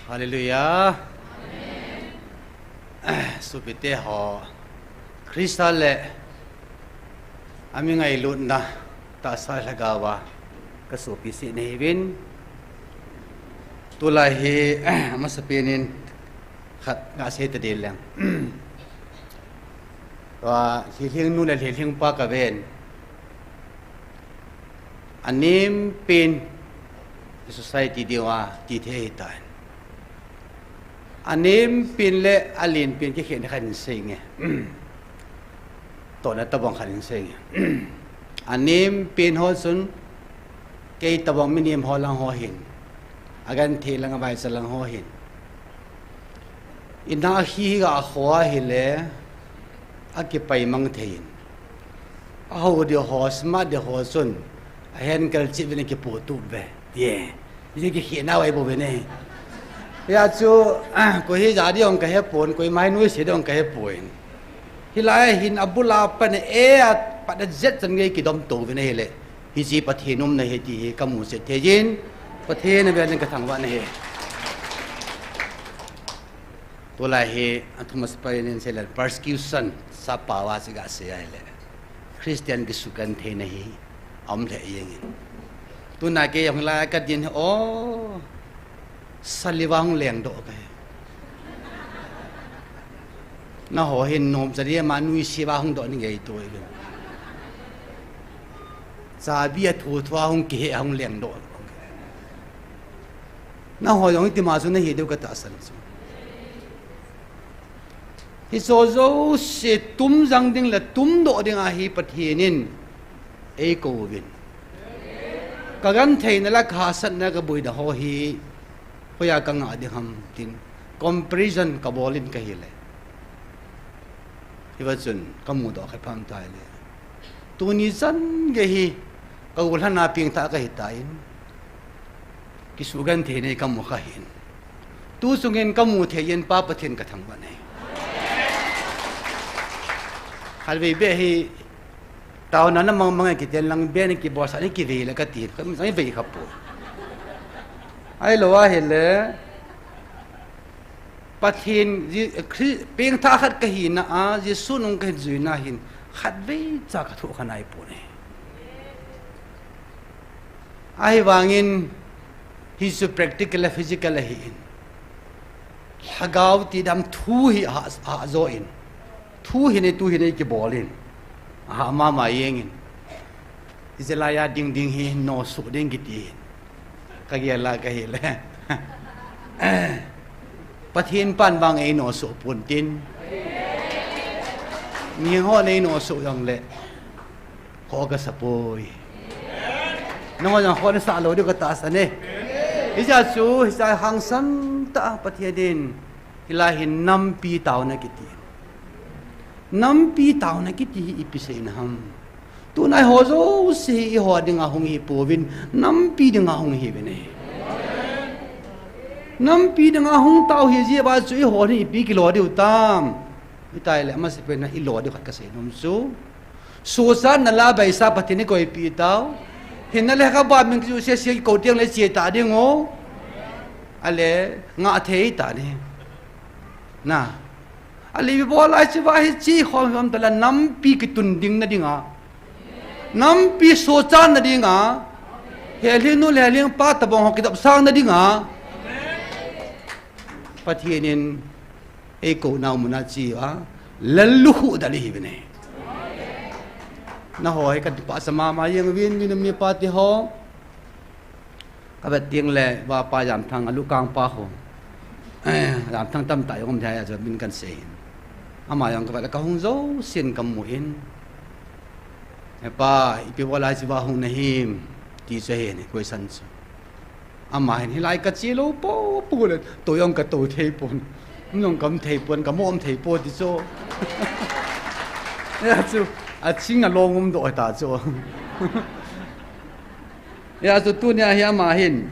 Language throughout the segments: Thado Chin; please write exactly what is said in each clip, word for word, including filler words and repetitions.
Hallelujah. Sopite ho, Christa le ami ngailutna tahsa lhagao a kasopi seh nahiuvin. Tulai hi amasapen in khat ngasei tading leng. Tua lhilhing nu le lhilhing pa kaven. Anempen society dinga tithei ahitan. Anempen le alenpen kikhen khat in seinge. Tohna tobang khat in seinge. Anempen ho chun kei tobang mi nem ho lang ho hin. Agenthei lang, avaicha lang ho hin. Ina hi ga kho ahile, akipaimang thei in. Aho ding ho, smart ding ho chun, ahen kal chip uvin akipotup uve. Ye. Ye kikhen nau ahi bouve ne. Hijeh chun, koi hi ja ding jong kahepon, koima hi nuisat ding jong kahepon. Hilai hin abul a pat a, e, apat a jet chan gei kidom tou vin ahile. Hiche Pathen umna ahi ti hi kamu chet thei jin. Pathen avel in kathangvah nahi. Tulai hi, a Thomas Paine in seile persecution, sappao a chu gasei ahile. Christian kisugentheina hi, aum lheh jengin. Tuna kei jong lai kadin hi, o, saliva hung lengdoh kahi. Nangho hin nomcha dia ma nuisat a hung doh ni ngei tou uvin. Chabi a thu thua hung kihe a hung lengdoh. Nangho jong itima chu nahi diu katahsan chu. Hiche jouse tumjang ding le tumdoh ding ahi Pathen in eikouvin. Kagentheina le kahahsatna kabuina ho hi hoiya kangah ding ham tin comparison kabol in kahile. Hiva chun kamudoh khat pha um tai le. Tuni chan gei hi kagollhang a pengthah kahitan. Kisugenthei nei kamu kha hin. Tu chungin kamu thei jin Pa Pathen kathangvah nahi. Khatvei beh hi taona na mangmang e kiti lang beh ni kibolsah ni kivei le kati. Kami sang vei kha poi. Ahilou ahile. Pathen, Je-, Khri-, pengthah khat kahina a, Jesu nung kahin juina hin, khatvei cha kathoh kha naipon e. Ahivangin, hichu practical le physical ahin. Lhagao ti dam thu hi aha, aha jo in. Thu hi nei, tu hi nei kibol in. Aha mama jengin. Hiche laiya ding ding hi nosuh ding kiti hin. Kagel a kahile. Pathen pan vang einosuh pon tin. Mihon einosuh jongle. Kho kasa poi. Nangho jong kho nasah lou diu katahsan e. Hijeh chun, hiche hangsan tah a Pathen in. Hilai hin nampi taona kiti. Nampi taona kiti hi ipi seina ham. Tuna eiho jouse hi eiho dinga hung hi pouvin, nampi dinga hung hi uvin ahi. Nampi dinga hung tau hi jeh a chu eiho hi ipi kilo diu tam. Hitia ahile amasapen a ilo diu khat kasei nom chu. Sochatna le beisa Pathen in eikoipeh tau. Hinna le kaba min kijouse se kou teng le che ta ding o. Ale ngah thei ta ni. Na. Ale ipi bol a hiche va hi che khom khom tala nampi kitun ding na dinga. Nampi sochan na dinga. Helhing nu le helhing pa tabang ho kidopsang na dinga. Pathen in eikou nau mun a che a. Lallukhuh dal ihi uvin e. Nangho hi kakipah sa mama jeng uvin, mi nu mi pa te ho. Kavet teng le, vapa Jamthang, alukang pa ho. Jamthang tamtah jong um thei ahi, achu min kan sei hin. Ama jong kavet le kahung jousen kamu in. He pa, ipi bol a hiche va hung nahim, ti chu ahi, question chu. Ama hin hilai kache lou popo le, tou jong katou thei pon. Um jong kaum thei pon, kamom thei pon ti chu. Hijeh chun, aching along um doh ta chu. Hijeh chun tunia hi ama hin,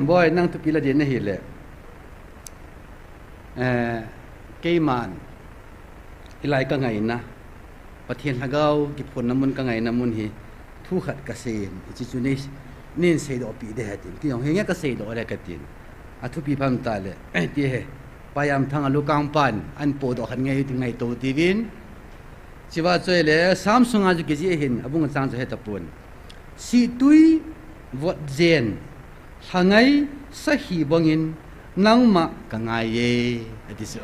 boi, nang thupi la ding nahi le. Eh, keiman, hilai kangaina, Pathen lhagao kiphonna mun kangaina mun hi, thu khat kasei in, hiche chu nei, neiseidoh peh ding ahi tin, kei jong hinge kaseidoh le katin. Athupi pha um tah le, ti he. Pa Yamthang a lukang pan, an podoh khat ngai ti ngaito tiuvin. Chua chu ahile, Psalm sunga chu kijih ahin, abung achang chu hetapon. Sihtui vot jen, lhangai sahi bangin, nangma kangai e, ati chu.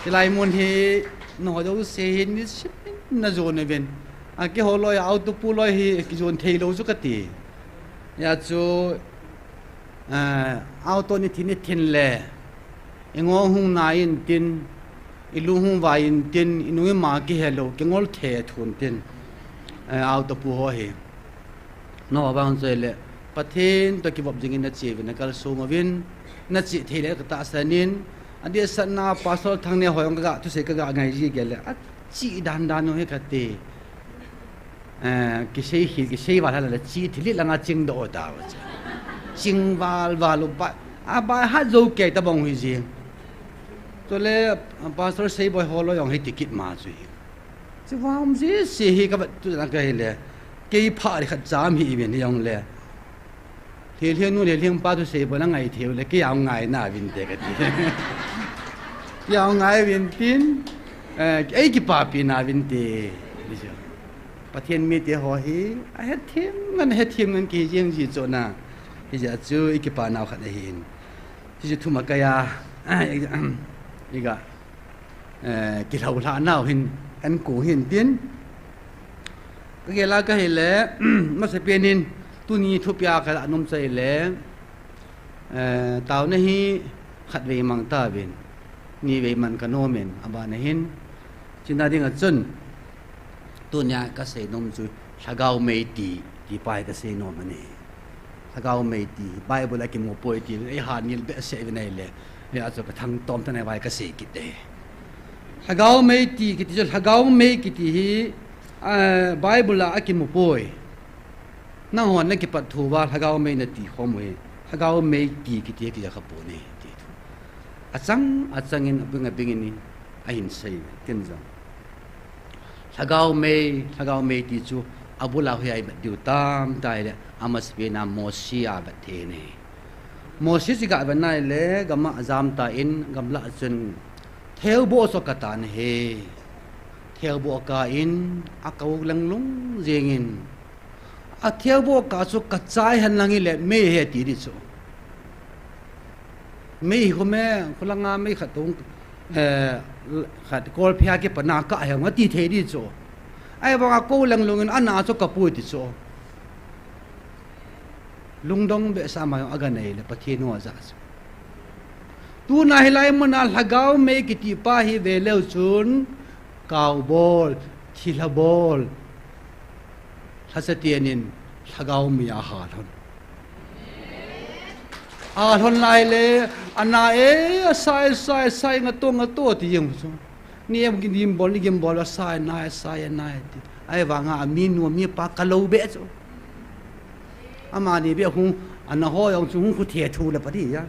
Hilai mun hi, nangho jouse hin, nisim in najon uvin. A keiho loi, auto pu loi hi, kijon theilou chu kati. Hijeh chun, Eh, auto ni thin, ni thin le, ingong hung nai intin, ilung hung vai intin, inung ima kihelou, kingol the thun tin. Eh, auto pu ho hi. Nangho vang chu ahile, Pathen toh kivop jingin nache uvin, nakalsong uvin, nache thei le katahsan in, adehset na Pastor Thangneo ho jong kaga, thusei kaga ngai ji kei le, ache dan dan u hi kati. Eh, kisei hi, kisei val hal le, che thil langa chingdoh tauve. Ching val val u pa, a pa hat jou kei tabang hi jing. Chule, Pastor Seiboi ho loi jong hiti kit ma chu hi. Chu vang jeh se hi kavet tu na kahi le, kei pha ri khat cham hi uvin hi jong le. Lhilhiang nu, Lhilhiang pa thusei bol a ngai thei u le, kei a ngai na vin te kati. Kei a ngai vin tin, eh, ei kipapi na vin te. Pathen mite ho hi, ahethem ngen, ahethem ngen kei jeng ji chu na. Hijeh chun, i kipa nau khat ahin. Hichu thum a kei a, i ga, eh, kilhou lha nau hin, kan ku hin tin. Ka gel a kahi le, masapen in, tuni thupi a kalah nom chu ahile, eh, taona hi khatvei mang tauvin, nivei man kanom in, abana hin, chuna dinga chun, tunia kasei nom chu, Lhagao mei ti, ti pa hi kasei nom ahi. Lhagao mei ti, Bible a kimu poi ti, ei ha nil behseh uvin ahile, hia chu kathang tom tan a vai kasei kit e. Lhagao mei ti kiti chu, Lhagao mei kiti hi, ah, Bible a akimu poi. Nanghon nakipat thu uva, Lhagao mei nati khom u hi, Lhagao mei ti kiti hi kija kha poi ti thu. Achang, achang in abing, abing in ahin sei, tin jong. Lhagao mei, Lhagao mei ti chu abul a hoiya ivet diu tam tah le, amasapen a Mosi a vet thei ahi. Mosi chu iga vet na ahile, gam a ajam tan, gamlah a chun, theuboh chu aka tan ahi. Theuboh aka in, akou lenglung jeng in, atheuboh aka chu kachai hen lang hile, mei ahi ati di chu. Mei hi khu me, khulanga mei khat tung, eh, khat kolphia kipana ka ahi ati thei di chu. Ahivanga kou lenglung in ana chu kapui ti chu. Lungdong behseh a ama jong aga nei le Pathen u aja chu. Tuna hilai muna Lhagao mei kiti pa hi ve leu chun, kaobol, thilha bol, lhacha ten in Lhagao mei a halhon. Alhon lai le, ana e, asai, sai, sai, ngato, ngato, ti jeng chu. Ni em gimbol, ni gimbol, asai, nai, asai, nai, ti. Ahivanga, aminu, amipa, kalou be chu. Amani be hung, ana ho jong chu, hung khu the thu le pha di ya.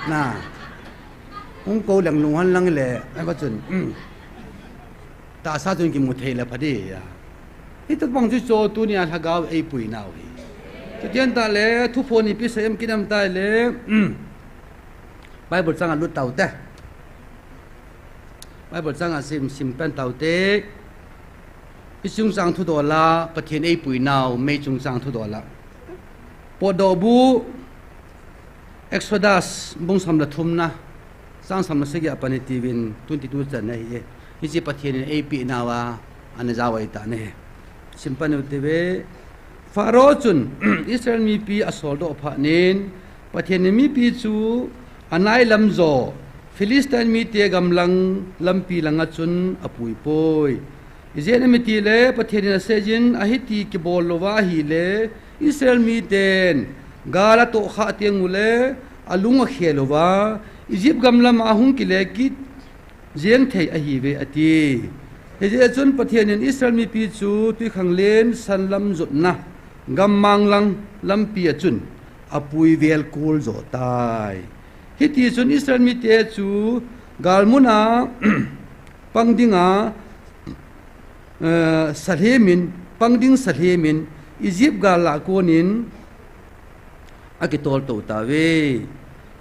Na. Hung kou lenglung hen lang le, ahi va chun. Tahsa chun kimu thei le pha di ya. Hitobang chu chu tunia Lhagao eipui nau hi. Chutian tah le, thuphon ipi sei em kit em tah le, Bible chang a lut tau te. Bible chang a sim, sim pen tau te. Hiche chungchang thudol a, Pathen eipui nau, mei chungchang thudol a. Potdohbu, Exodus, bung som le thum na, chang som le sagi a pat in iti uvin twenty-two chan ahi e. Hiche Pathen in eipeh nauva, ana jao ahi tan ahi. Sim pan u hite uve. Pharaoh chun Israel mipi asol doh phat in, Pathen in mipi chu anai lam jo, Philistine mite gamlang lampi langa chun apui poi. Ijeh inem itile Pathen in aseiyin, ahiti kibol louva ahile, Israel miten gal atohkhah teng ule, alung akhel uva, Egypt gam lama ahung kile kit jeng thei ahiuve, ati. Hijeh chun Pathen in Israel mipi chu twikhanglen sanlam jotna, gammang lang lampi a chun apui vel kul jo tai. Hitichun Israel mite chu galmuna pang dinga, eh, salhemin, pang ding salhemin, Egypt gal lah konin, akitol tou tauve.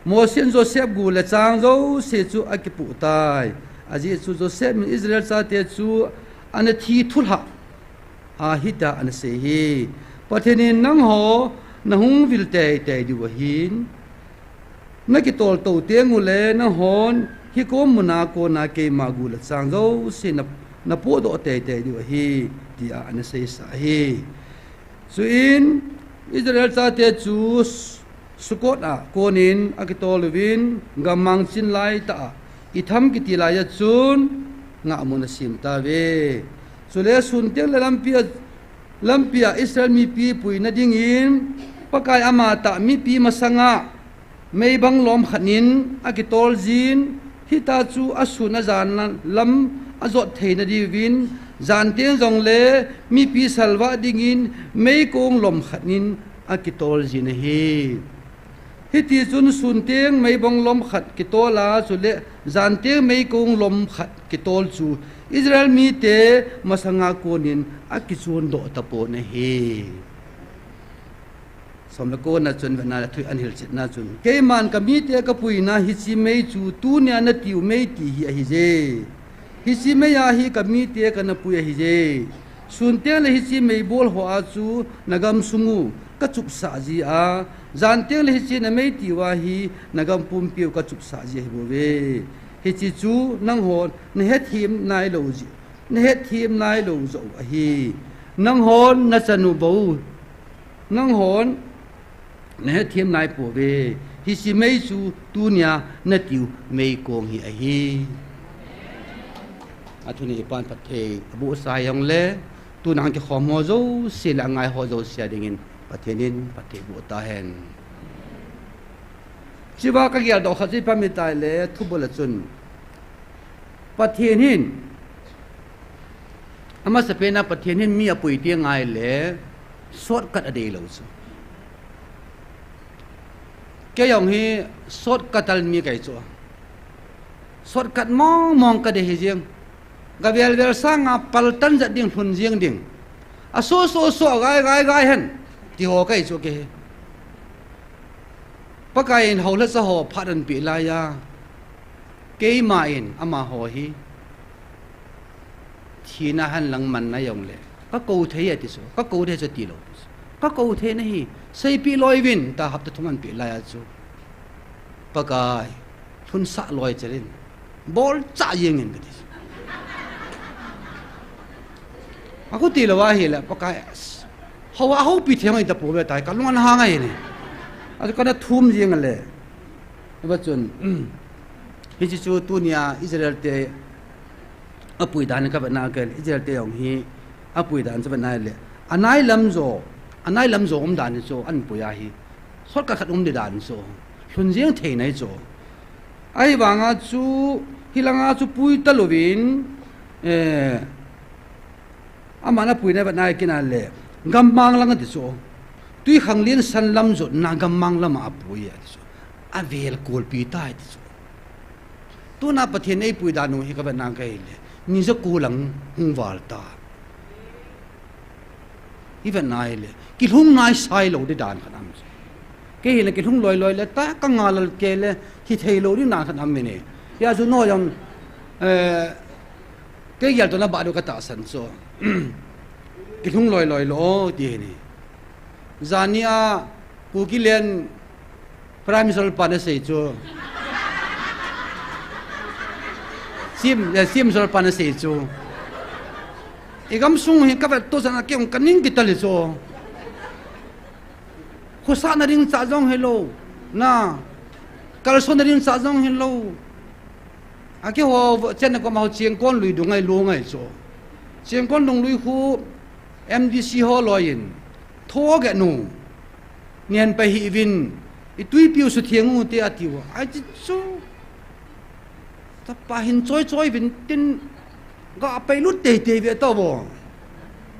Mosi in Joseph gu le chang jouse chu akipuh tai. Ajeh chu Joseph in Israel chate chu ana thi thulha a hitia ana sei hi. Pathen in nangho nahung vil teitei diu ahin, nakitol tou teng ule nanghon hikom muna kona keima gu le chang jouse na, napodoh teitei diu ahi, tia ana seisa hi. Chuin Israel chate chu Sukkot a konin akitol uvin, gammang chin laitah a Etham kiti laiya chun ngahmun asem tauve. Chule sun teng le lampi a, lampi a Israel mipi puina dingin Pakai amatah mipi masanga meibang lom khat in akitol jin, hitia chu asun ajan lam ajot theina diuvin, jan teng jongle mipi salvah dingin meikong lom khat in akitol jin ahi. Hitichun sun teng meibang lom khat kitol a, chule jan teng meikong lom khat kitol chu Israel mite masanga konin akichon doh tapon ahi. Som le kona chun vetna le thu ahin hilchetna chun, keiman kamite kapuina hiche mei chu tunia natiu mei ti hi ahije. Hiche mei a hi kamite kana pui ahije. Sun teng le hiche meibol hoa chu nagam sung u kachupsah ji a, jan teng le hiche namei tiu a hi nagam pumpiu kachupsah ji ahibouve. Hiche chu nanghon nahethem nailou ji, nahethem nailou joh u ahi. Nanghon nachanu bou, nanghon nahethem naipouve. Hiche mei chu tunia natiu meikong hi ahi. Athuni ipan phatthei abohsa jongle, tuna kikhom ho jouse le angai ho jouse a dingin Pathen in phatthei boh tahen. Hichea kageldoh khat chu ipi ham itile, thubul a chun Pathen hin, amasapen a Pathen hin mi apui teng ahile shortcut adeilou chu. Kei jong hi shortcut a mi kahi chu. Shortcut mong mong kadei hi jeng. Gavel vel sanga paltan jat ding, lhun jeng ding. Aso so so, gai gai gai hen, ti ho kahi chu kei hi. Pakai in houlhacha ho phat anapeh laiya, keima in amaho hi thina henlang manna jongle, kakou thei e ti chu, kakou thei chu tilou ti chu. Kakou thei nahi, seipeh loi uvin, tia hapta thum anapeh laiya chu, Pakai, lhunsah loi chel in, bolcha jeng in kati chu. Akhuti lou ahile, Pakai, hou a houpi thei hung hitapouve tia kalung ahang ahi ne. Achu kana thum jeng ale. Hiva chun, hiche chu tunia Israel te apui dan kavetna kei, Israel te jong hi apui dan chu vetna le, anailam jo, anailam jo um dan hi chu anapui ahi. Shortcut khat um ding dan chu, lhun jeng thei nai chu. Ahivanga chu, hilanga chu pui talouvin, eh, aman apuina vetna kei nale, gammang lang ati chu. Twikhanglen san lam jotna gammang lama apui ati chu. Avel kolpi tai ti chu. Tuna Pathen eipui dan u hi kavetna kei le, ni jako lang hung val ta. Ivetna hile, kilhung naisai lou ding dan khat aum chu. Kei hile kilhung loi loi le, tia kangalal kei le, hithei lou ding dan khat aum e. Hia chu no jong, eh, kei geltouna bah diu katahsan chu. Kilhung loi loi lou ti hi ne. Jania Kukiland Prime Minister pan asei chu. Sim, eh, Sim Minister pan asei chu. Igamsung hi kavet toh chan a kei jong kaning kital hi chu. Khosahna ding cha jong hilou. Na. Kalsonna ding cha jong hilou. Akeiho chenna koma ho Chengkon lui dung ngai lou ngai chu. Chengkon lunglui khu M D C ho loiyin, tho genu, nian pai hih uvin, ituipiu sutheng ute atiu. Ahi chu. Tapa hin choi choi uvin tin, gah pailut teitei ve tauvo.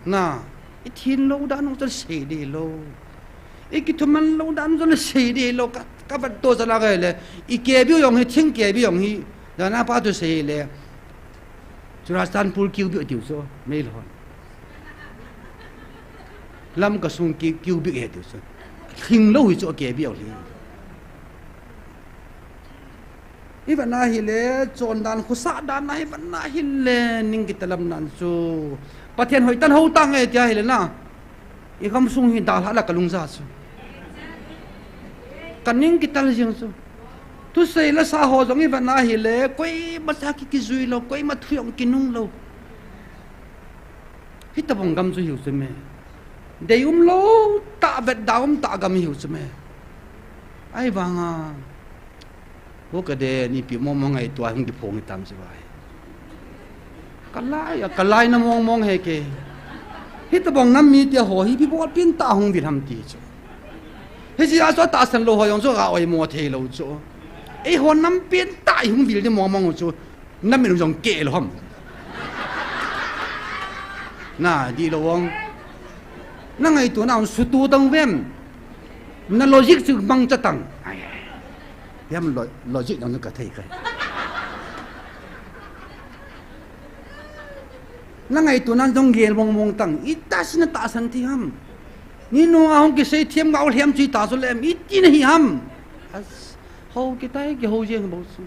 Na, ithin lou dan u chun sei ding lou. Ikithuman lou dan u chun sei ding lou. Ka, kavet toh chan a kei le, ikebi u jong hi, thing kebi u jong hi. Jana pa tu sei le, Churachandpur kiu biu tiu chu, Meilhon. Lamka sung kiu, kiu biu e tiu chu. Lhinglou hi chu akeh beh u hi. Ivetna hile, chondan, khosah dan a ivetna hile, ning kitalam nan chu. Pathen hoitah hou tange tia hile na. Ikham sung hi dalha la kalungja chu. Kaning kital jeng chu. Thusei lasa ho jong ivetna hile, koima cha ki, kijui lou, koima thu jong kinung lou. Hitobang gam chu hiu chu me. Deium lou tah, vetda um tah gam hiu chu me. Ahivanga, ho kade nipi mong mong ngaito a hung kiphong hitam chu vai. Kalai a, kalai na mong mong hi ke. Hitobang nam mi tia ho hi ipi bol pen tah hung vil ham ti chu. Hijeh a chu atahsan lou ho jong chu ga oimo thei lou chu. Eiho nam pen tah ihung vil di mong mong chu. Namin jong keh lou ham. Na, dihlou vang. Na ngaito na un sutu tang vem. Na logic chu mangcha tang. Ai, ai. Hiam lo-, logic jong chu kathei kai. Na ngaito nan jong gel mong mong tang. Itah seh na tahsan thei ham. Ni nung a hung kisei thiam ngau lhem chu itah chu lem. Iti nahi ham. As, hou kitai kihou jeng bou chu.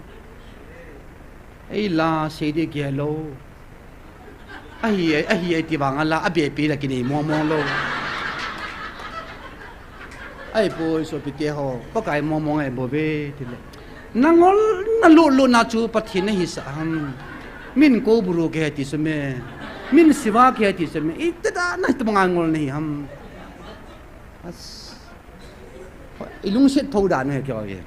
Ei la, sei di kei lou. Ahi, ahi, ahi ti vang a la, abeh pi la kinei mong mong lou. Ahipoi sopite ho, Pakai mong mong ahi bou ve, ti le. Na ngol, na lut lut na chu Pathen nahisah ham. Min ko buru kei ti chu me. Min siva kei ti chu me. Iti dan a hitobang a ngol nahi ham. As. Ilungset tho dan u hi kei o e.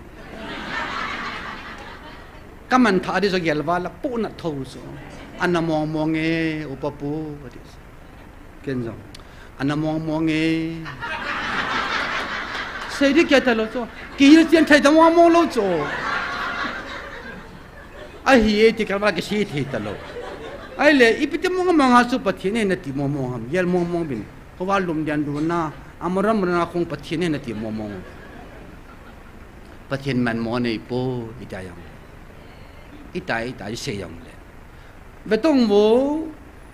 Kaman thah di chu gel val a pu na tho chu. Ana mong mong e, upa pu, ati chu. Ken jong. Ana mong mong e. Sei di kei talou chu. Kihil chen thei ta mong mong lou chu. Ahi e ti kal val kisei thei talou. Ahile, ipi ti mong mong a chu Pathen ahi nati mong mong ham. Gel mong mong bin. Khovah lum dian duna, amaram rana khong Pathen ahi nati mong mong. Pathen man mo nei po, iti jong. Iti, iti, sei jong le. Vetong vo,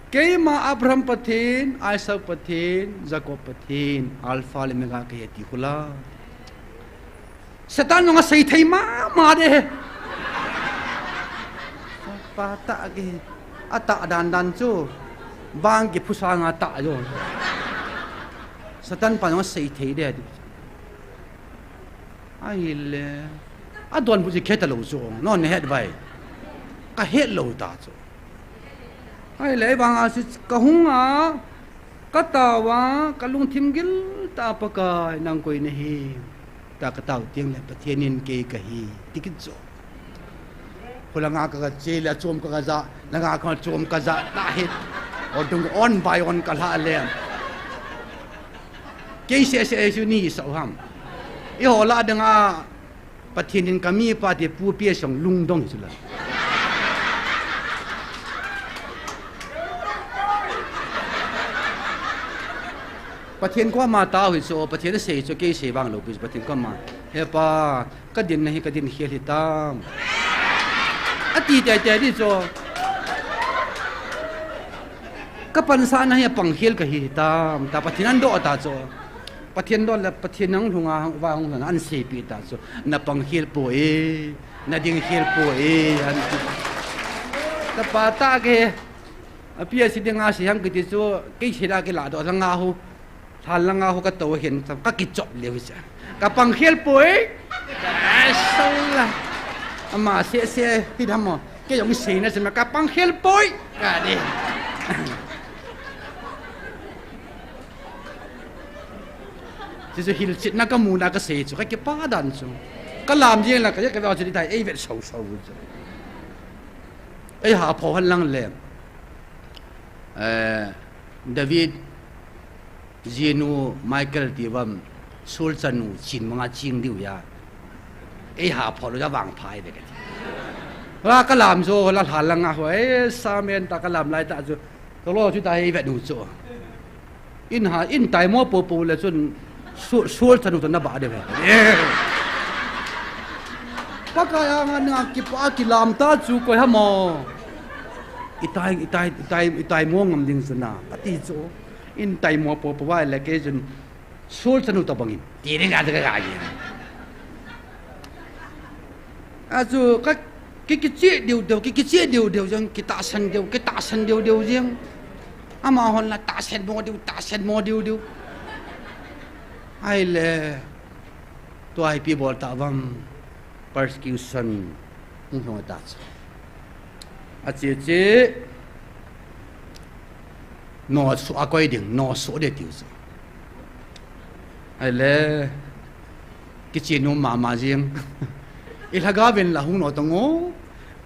keima Abraham Pathen, Isaac Pathen, Jacob Pathen, Alpha le Omega kahi ti khu la. Satan jong asei thei mama de. Pa tah ke. Atah dan dan chu. Bang kiphusa nga tah jo. Satan pa jong asei thei de. Ahile. Adonbut chu khe talou chu. Non ne het vai. Kahet lou ta chu. Ahile vang a chu kahung a. Ka tao a, ka lungthim gil tah a Pakai, nang koi nahi. Tia ka tao teng le Pathen in kei kahi, ti kit jo. Khulanga ka, ka che le achom ka, ka ja, langa ka chom ka ja, ta hi. O dung on by on ka la le. Kei se se su ni sa ham. I ho la dang a Pathen in ka mipa te pu pi a song lungdong hi chu la. Pathen koma tao hi chu, Pathen asei chu kei sei vang lou pi chu Pathen koma. He pa, ka dinna hi ka din khel hitam. Ati tei tei di chu. Ka pansahna hi apang khel kahi hitam. Ta Pathen an doh ta chu. Pathen don le Pathen nang lhunga vang lhunga an seipi ta chu. Na pang khel poi, na ding khel poi, an ti. Ka pa ta ke, a pi a si dinga si ham kiti chu, kei si da ke la do langa hu, thal langa hu ka to hin, ka kichop le hu cha. Ka pang khel poi, ai, sao la. Ama se se, hi dam mo. Kei jong sei na se ma ka pang khel poi, ka di. Chu chu hilchetna ka muna ka sei chu, ka kipa dan chu. Ka lam jeng la ka, ka veu chu di tai, ei vet sau sau chu. Ei ha pho han lang le. Eh, David, jinu Michael ti vam, Saul chanu, chin manga ching diu ya. Ei ha pho lo ja vang phai ve ka ti. La ka lam jo, la hla langa ho, eh, samen ta ka lam lai ta chu. Ka lo chu ta ei vet nu chu. In ha, in tai mo po po le chun su-, sual thanu to na ba de ve. Eh. Pakai anga na kipa kilam ta chu koi ha mo. I tai, i tai, i tai, i tai mo ngam ding chu na. Ati chu. In tai mo po po vai le kei chun. Sol chanu tabang in. Ti ding a ka ga. Achu ka ki kiche deu deu, ki kiche deu deu jeng, kitahsan deu, kitahsan deu deu jeng. Amahon la tahsan mo deu, tahsan mo deu deu. Ahile. Tua hi ipi bol tauvam, persecution hung lhung ta chu. Ache che, nosuh a koi ding, nosuh ding tiu chu. Ahile, kiche nom mama jeng. I lhagao vin la hung no tong o.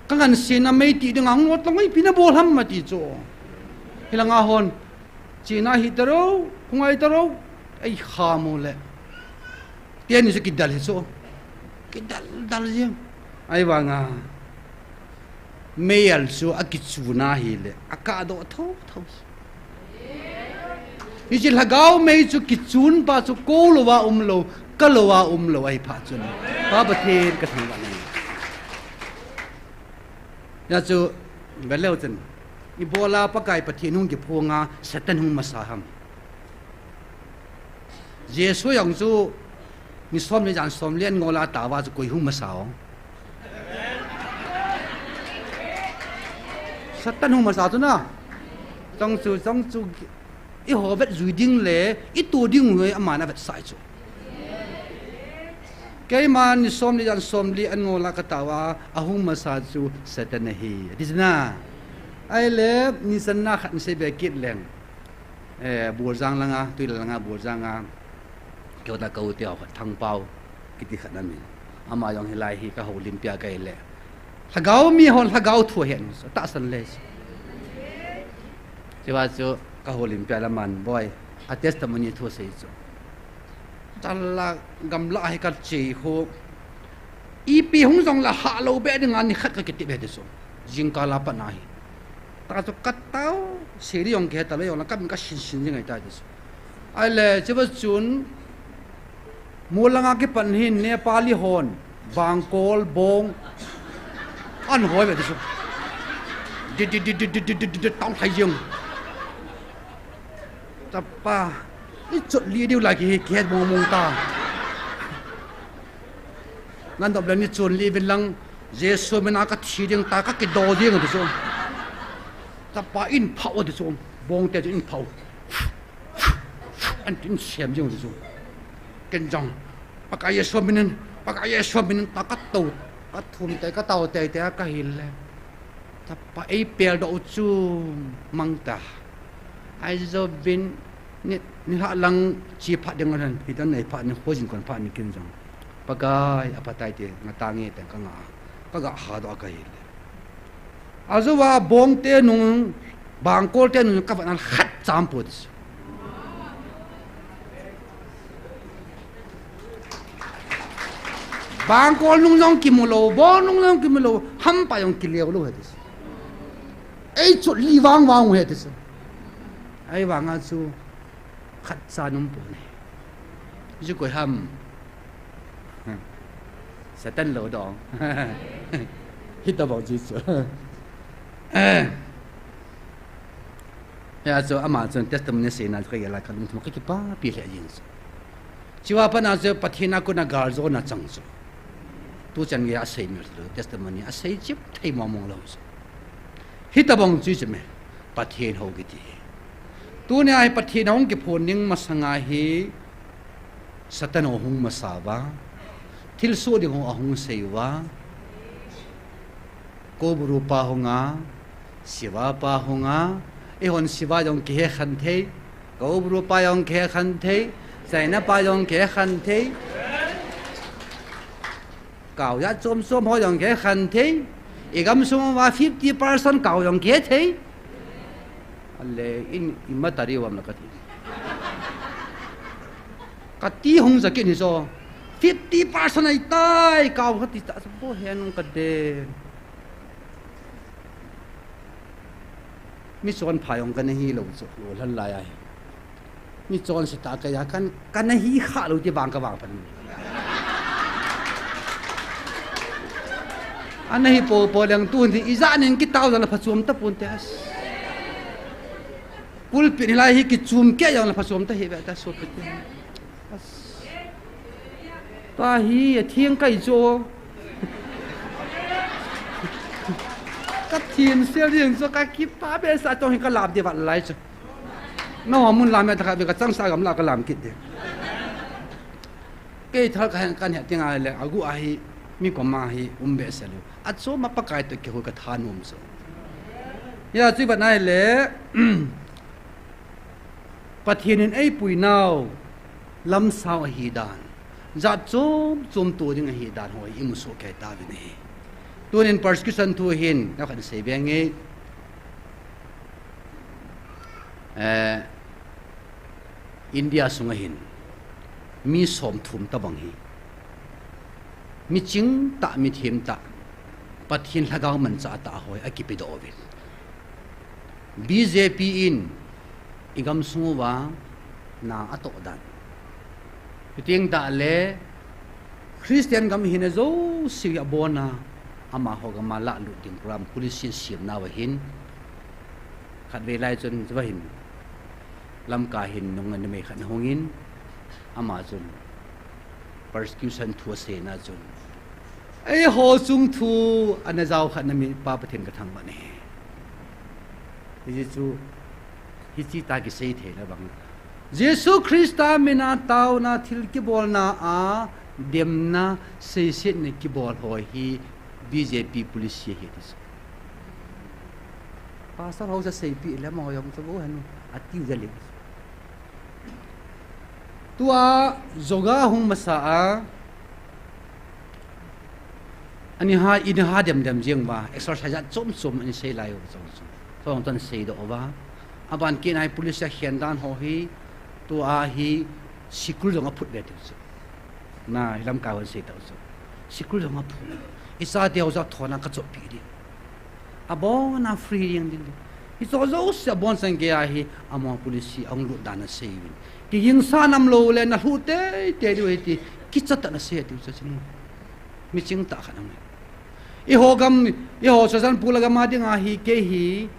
Ka ngansen a mei ti ding a hung no tong o, ipi na bol ham ati chu. Hilanga hon, chena hi taro, hung ai taro, ei kha mo le. Teni chu kidal hi chu. Kidal dal jeng. Ahivanga. Mei al chu akichun ahile. Akah doh tho tho. Hiche lhagao mei chu kichun pa chu kou lou a um lou, ka lou a um lou ahi phat chun. Pa Pathen ka thangvah e. Hia chu, ve leu chun. Ibola Pakai Pathen hung kiphong a, Satan hung masa ham. Jesu jong chu, ni som le jan som le an ngol a tao a chu koi hung masa o. Satan hung masa chu na. Chong chu, chong chu, i ho vet jui ding le, i tu ding u hi aman avetsah chu. Keiman ni som le jan som le an ngol a ka tao a, ahung masa chu Satan ahi. Ati chu na. Ahile, ni channa khat ni sei be kit leng. Eh, Buljang langa, Tuilal langa, Buljang a. Keu ta ka u te ho khat Thangpao, kiti khat na min. Ama jong hilai hi ka houlim pia ka ile. Lhagao mi hon lhagao thu ahen, tahsan le. Chua chu ka houlim pia la man boi, a testimony thu sei chu. Chala gamla hi ka che ho. Ipi hung jong la ha lou be ding a ni khat ka kiti be de chu. Jingkal a pat na hi. Ta chu ka tao, seri jong kihe ta le jong la ka min ka sin sin jing ai ta de chu. Ahile, chua chun, Mol langa kipan hin Nepali hon, bangkol, bong, an hoi ve ti chu. Di, di, di, tao thai jeng. Tapa, i chot li diu la ki, ki het mong mong ta. Nan dop le ni chun li vin lang, Jesu mina ka thi ding ta, ka kido ding ti chu. Tapa in phau ti chu, bong te chu in phau. An tin sem jing ti chu. Ken jong, Pakai Jesu minin, Pakai Jesu minin ta ka to, ka thum te, ka tao te te ka hil le. Tapa ei pel doh u chu mang ta. Ai jo bin ni, ni ha lang chi phat ding ran, hi don nei phat ni ho jin kon phat ni kin jong. Pakai, a phatai te, nga ta nge te ka nga, ka ga ha doh ka hil le. Ajo a bong te nung, bangkol te nung, ka van al khat cham po ti chu. Bangkol nung jong kimu lou, bong nung jong kimu lou, hampa jong kileo lou he ti chu. Ei chot li vang vang he ti chu. Ahivanga chu khat cha nom po ne. Ju koi ham. Satan lou dong. Hita bong ji chu. Hia chu ama chun testimony seina chu ka gel a ka lungthim ka kipapi lheh jing chu. Chua pat na chu Pathen a kona galjona chang chu. Tu chan gei a sei mi chu testimony a sei chip thei mong mong lou chu. Hita bong chu chu me Pathen hou kiti. Tunia hi Pathen hung kiphon ding masanga hi Satan ho hung masa uva. Thilsoh ding ho ahung sei uva. Koubru pa hunga, Shiva pa hunga, eihon Shiva jong kihe khan thei, Koubru pa jong kihe khan thei, China pa jong kihe khan thei. Kau jat chom chom ho jong kihe khan thei. I gamsung uva fifty percent kau jong kihe thei. Ale in, in matari uvam la kati. Kati hung jakin hi jo. Fifty percent ai tai, kau kati ta bo hen ka de. Mi chon pha jong kana hi lou chu, lou lhan lai ahi. Mi chon se ta ka ya kan, kana hi kha lou ti vang ka vang pan. Ana hi po po leng tu hi ija nen kitao jong la phachom ta pon te as. Pulpit hi lai hi kichum ke jong la phachom ta hi ve ta so pe te. Tua hi a theng kai chu. Ka thin sel ding chu ka kipa be sa tong hi ka lam de vat lai chu. Na ho mun lam ya ta ka be ka chang sa gam la ka lam kit de. Kei thal ka hen kan he ting a le a gu a hi mi ko ma hi um be sa lu. A chu ma Pakai to ke hu ka tha num chu. Ya chu vat nai le. Pathian in ei pui nau lamsau ahi dan, jat chom chom to ding ahi dan ho i mu so kei ta vin ahi. Tunin persecution thu hin na kan sei be nge, eh, India sunga hin mi som thum ta bang hi, mi ching ta, mi thim ta, Pathian lhagao man cha ta hoi a kipi do vin. B J P in i gam sung uva na a toh dan. Hiting ta le Christian gam hin a zo si a bona ama ho gam a la lut ding program policy siam na va hin. Khat ve lai chun va hin. Lamka hin nung a numei khat na hung in ama chun persecution thu a sei na chun. Ei ho chung thu ana jao khat na mi pa Pathian ka thangvah e. Hichu, hichi ta kisei thei la bang. Jesu Christa mina tauna thil kibolna a demna seisetna kibol ho hi B J P policy hi ti chu. Pastor ho sa seipi le mo jong chu bo hanu ati jale. Tua joga hung masa a, ani ha, ini ha dem dem jeng ba, exercise a chom chom ani sei lai u chom chom. Tong ton sei do ba. Aban kin ai police a hian dan ho hi, tua hi sikul jong a phut ve tu chu. Na, hi lam ka hon sei tau chu. Sikul jong a phut. I sa te ho ja thona ka chop pi di. A bona free ding ding. Hi cho zo se a bon sang ke a hi, amo policy a hung lut dan a sei vin. Ki ging sa nam lo le na hlu te te diu hi ti, ki cha ta na sei tiu cha chinu. Mi ching ta kha nam. I ho gam, i ho sa san pu la gam a ding a hi ke hi,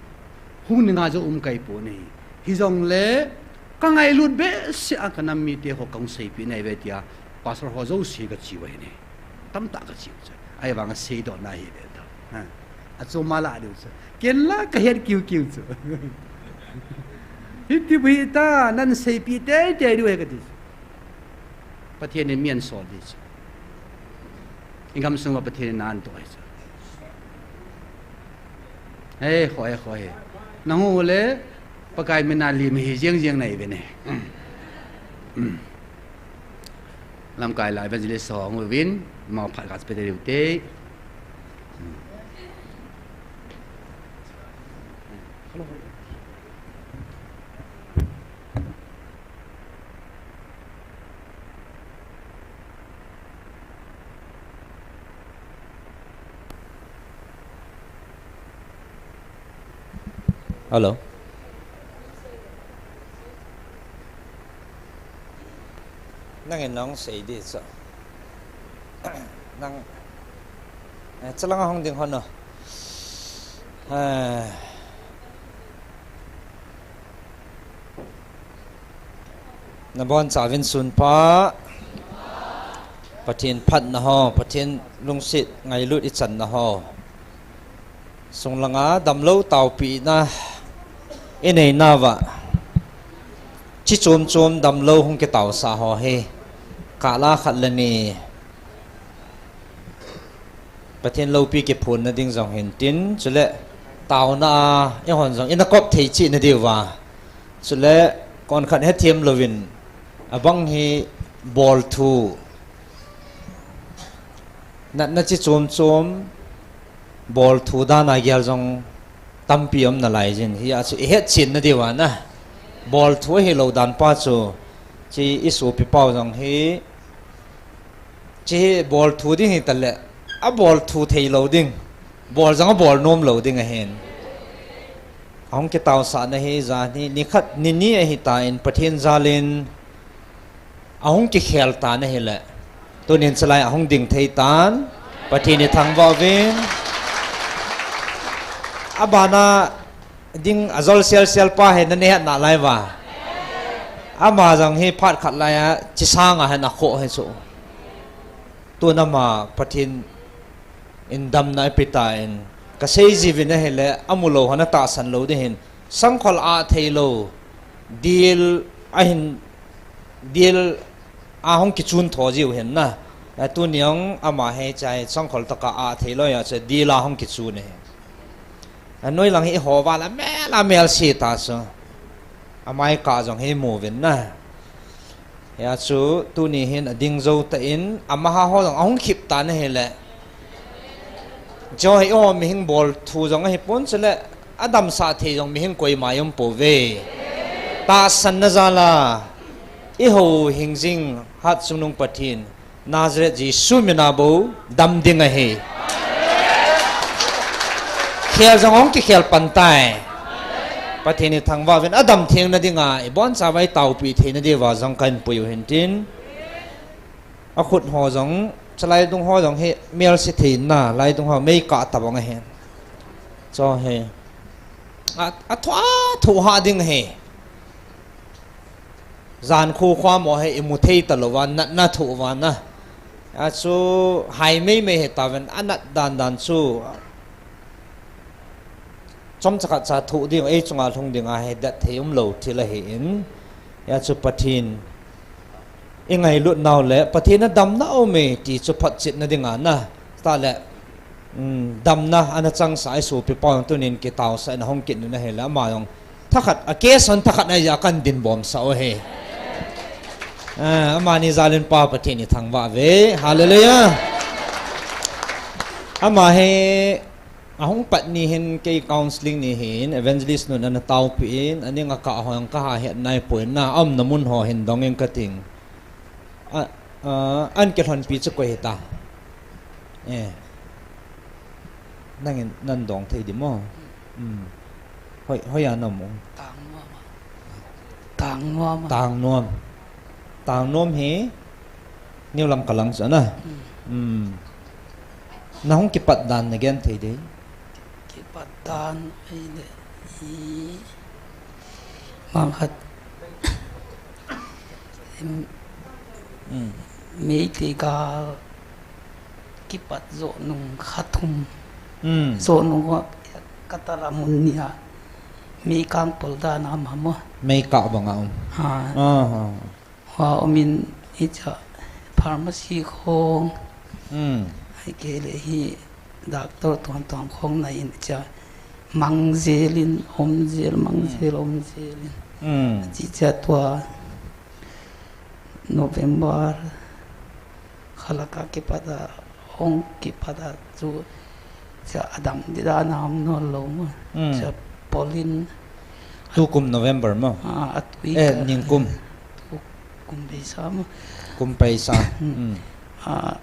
hung ni nga zo um kai po nei. Hi zong le, ka ngai lut be se a ka nam mi te ho ka hung sei pi nei ve tia, pastor ho zo se ka chi va hi nei. Tam ta ka chi u chu. Ai vang a sei do na hi ve ta. Ha. A chu ma la diu chu. Ken la ka het kiu kiu chu. Hi ti bu hi ta, nan sei pi te te diu he ka ti chu. Pathian in mi an sol di chu. I gam sung va Pathian in an to hi chu. Hei, khoi, khoi. Nang u le, Pakai mina lim hi ziang ziang nei ve ne. Lamkai la evangelist ho hung uvin, ma phat ka spete diu te. Hello. Nang in nong sei di chu. Nang, eh, chalang a hong ding hon o. Eh, na bon chauvin sun pha. Pathian phatna ho, Pathian lungset ngailut i channa ho. Sung langa damlo taupina i nei nauva. Chi chom chom damlo hung kitausah ho hi. Kala khat le ni. Pathian lopi kiphonna ding zong hin tin, chule tauna a, i hon zong, i na kop thei chih na diu va. Chule, kon khat hethiam lovin, a bang hi bol thu. Natna chi chom chom, bol thu dan a gial zong tampi om na lai zin. Hi a chu i het chin na diu va na. Bol thu hi lo dan pa chu, chi i supi pau zong hi, chi hi bol thu ding hi ta le, a bol thu thei lo ding, bol zong a bol nom lo ding a hin. A hong kitausah na hi zan hi, ni khat, ni ni a hi ta in Pathian zalin, a hong kikhel ta na hi le, tunin chalai a hong ding thei tan, Pathian i thangvah uvin. A bana ding a zol sial sial pa hi na ne het na lai va. Ama jong hi phat khat laiya, chisanga hin akhoh hi chu. Tun ama Pathen in damna apetan, kasei jiuvin ahile, amu lou hon atahsan lou ding ahin, sangkhol a thei lou, dil ahin, dil a hung kichun tho jiu ahin na. A tuni jong ama hi chai sangkhol tah a a thei lou a chu dil a hung kichun ahi. Anoi lang hi eiho val a mel a melse ta chu. Amai kah jong hi mu uvin na. Hia chu tuni hin ading jou tan, amaho jong ahung khip tan ahile. Chu hi eiho mihing bol thu jong ahipon chule, adamsah thei jong mihing koima um pouve. Tahsanna jal a, eiho hingjing hat chungnung Pathen, Nazareth Jesu mina bou dam ding ahi. Khel jong hung kikhel pan tai. Pathen ithangvah uvin, adam thengna dinga, ibonchauva itaopi theina diuva jong kahin pui u ahin tin. Akhut ho jong, chulai dung ho jong hi melse thei na, lai dung ho mei kah tabang ahin. Chu hi. A, athu, athu ha ding ahi. Jan khu khua mo hi imu thei talouva, natna thoh uva na. A chu hai mei mei hi tauvin, anat dan dan chu. Chomcha khat cha thoh ding, ei chunga lhung ding ahi, det thei umlou thil ahin. Hia chu Pathen ingailut nau le, Pathen a damna aume ti chu photchetna dinga na. Tale, um, damna ana changsah isopi pau tunin kitaosah in ahung kit in ahile, ama jong thakhat, a case hon thakhat ahi a kahin dinbomsah u ahi. Ah, amani jal in Pa Pathen ithangvah uve. Hallelujah. Ama hi ahung pat ni hin kei counseling ni hin evangelist nun ana taopi in, aning akah ho jong kaha het naipoi na, aumna mun ho hin dong in kating. A, a, ahin kilhonpi chu koi hita. Eh. Nangin, nang dong thei di mo. Hmm. Hoi, hoiya naum? Tangnuam. Tangnuam. Tangnuam. Tangnuam hi New Lamka lang chu ana. Hmm. Hmm. Nahung kipat dan nagen thei dei? Kipat dan ahile, i, mangkhat, em, hmm, Meitei gal kipat jo nung kha thum. Hmm. Jo nung ho katara mun nia. Meikang pol dan a ama mo. Meikah banga um. Ha. Aha. Hua umin hicha pharmacy khong. Hmm. Ahikei le hi doctor tuam tuam khong nai in cha. Mang jel in, om jel, mang jel, om jel in. Hmm. Chi cha tua November khalaka kipat a, hung kipat a chu, cha adam di dan a um nol lou mo. Hmm. Cha polin. Tukum November mo? Ah, atui eh, ka, ningkum. Tukum beisa mo. Kum beisa. Hmm. Hmm. Ah,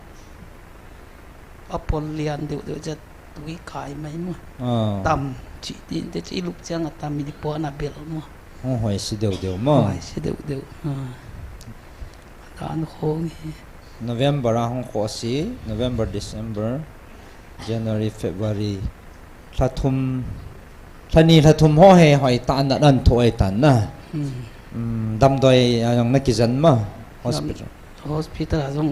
apol lian deu deu cha tui kai mai mo. Ah. Tam, chi tin te chi lup chang a tam ni po na bel mo. Hung hoise deu deu mo. Hoise deu deu. Ah. Dan khong hi. November a hung khoh si, November, December, January, February. Lha thum, lha ni lha thum ho hi hoitah a nat an thoh ahitan na. Hmm. Hmm, damdoi a jong nakijen ma, hospital? Dam-, hospital a jong,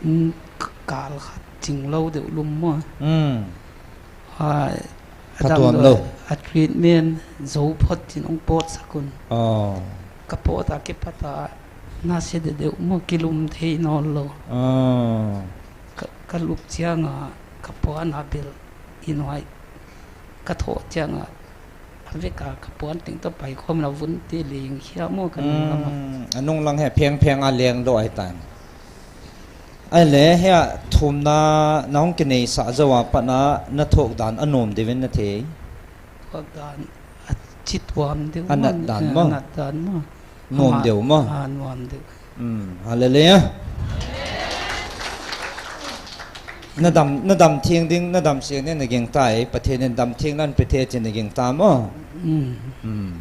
hmm, k-, kal khat ching lou deu lum mo. Hmm. Hai, phatuam lou. A treatment jou phot chin hung pot sak un. Oh. Ka pot a kipat a nase deu deu mo, kilum thei nol lou. Oh. Ka, ka lup chiang a ka puan a bel in hoi. Ka thoh chiang a, a vek a ka puan teng toh pai khom la vun te leng khia mo ka nung lam a. Hmm, a nung lang hi pheng pheng a leng lou ahitan. Ahile, hia thumna na hung kineisah jou a pat na, na thoh dan a nom deu vin na thei? Thoh dan a chi tuam deu. A nat dan mo? A nat dan mo. Nom deu mo? A, nom deu. Hmm, hallelujah. Na dam, na dam theng ding, na dam seng ding na ging tai, Pathen in dam theng nan pe thei tin na ging ta mo? Hmm. Hmm.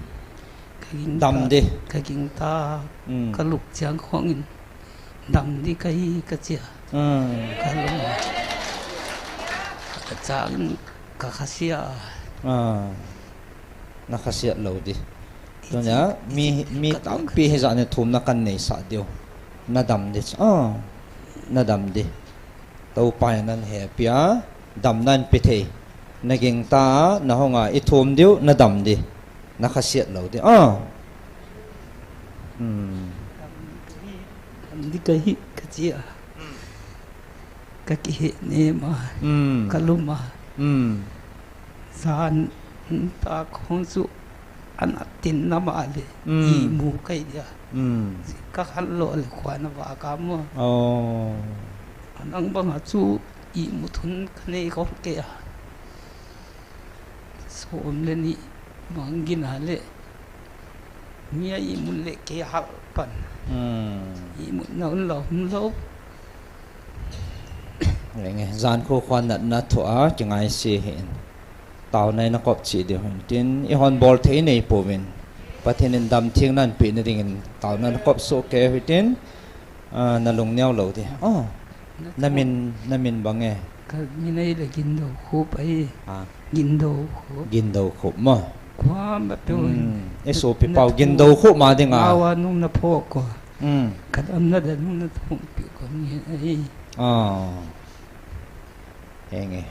Ka ging ta, dam di. Ka ging ta, hmm, ka lup chiang khong in. Dam di kahi ka chia. Hmm. Ka lung. Ka chang in ka khasia. Ah. Na khasiat lou di. Tunia mi, mi tampi hijat in thumna kahin neisah diu. Nadam ding chu. Ah, nadam ding. Toupa in nahin hepia, damna nahin pe thei. Naging ta, nahung a, ithum diu, nadam ding. Nakhasiat lou ding. Ah. Hmm. Dam ding kahi, kachi a. Kakihehnem a. Hmm. Kalum a. Hmm. Jan ta khong chu ana tin na ma le. Hmm. Imu kahi dia. Hmm. Kakhan lo le khuana va kamo. Oh. Anang banga chu imu thun kanei khom kei a. Som le ni bang gin a le. Mi a imut le kei hal pan. Hmm. Imutna umlou, umlou. Enge, jan khu khuan natna thu a, kingaise hih in. Taona in akop cheh diu hin tin, ihon bol thei nei pouvin. Pathen in damthengna nahin pe nading in, taona in akop soh kei u hitin. Ah, nalung neo lou ding. Oh, namin, namin bang e? Kamin ahile Gindou Khup ahi. Ah. Gindou Khup. Gindou Khup mo. Khuam ba pe. Hmm. Esopi pau Gindou Khup ma ding a. Nawa nung na pho ko. Hmm. Kadam na da nung na thum pi ko ni ahi. Ah. Henge.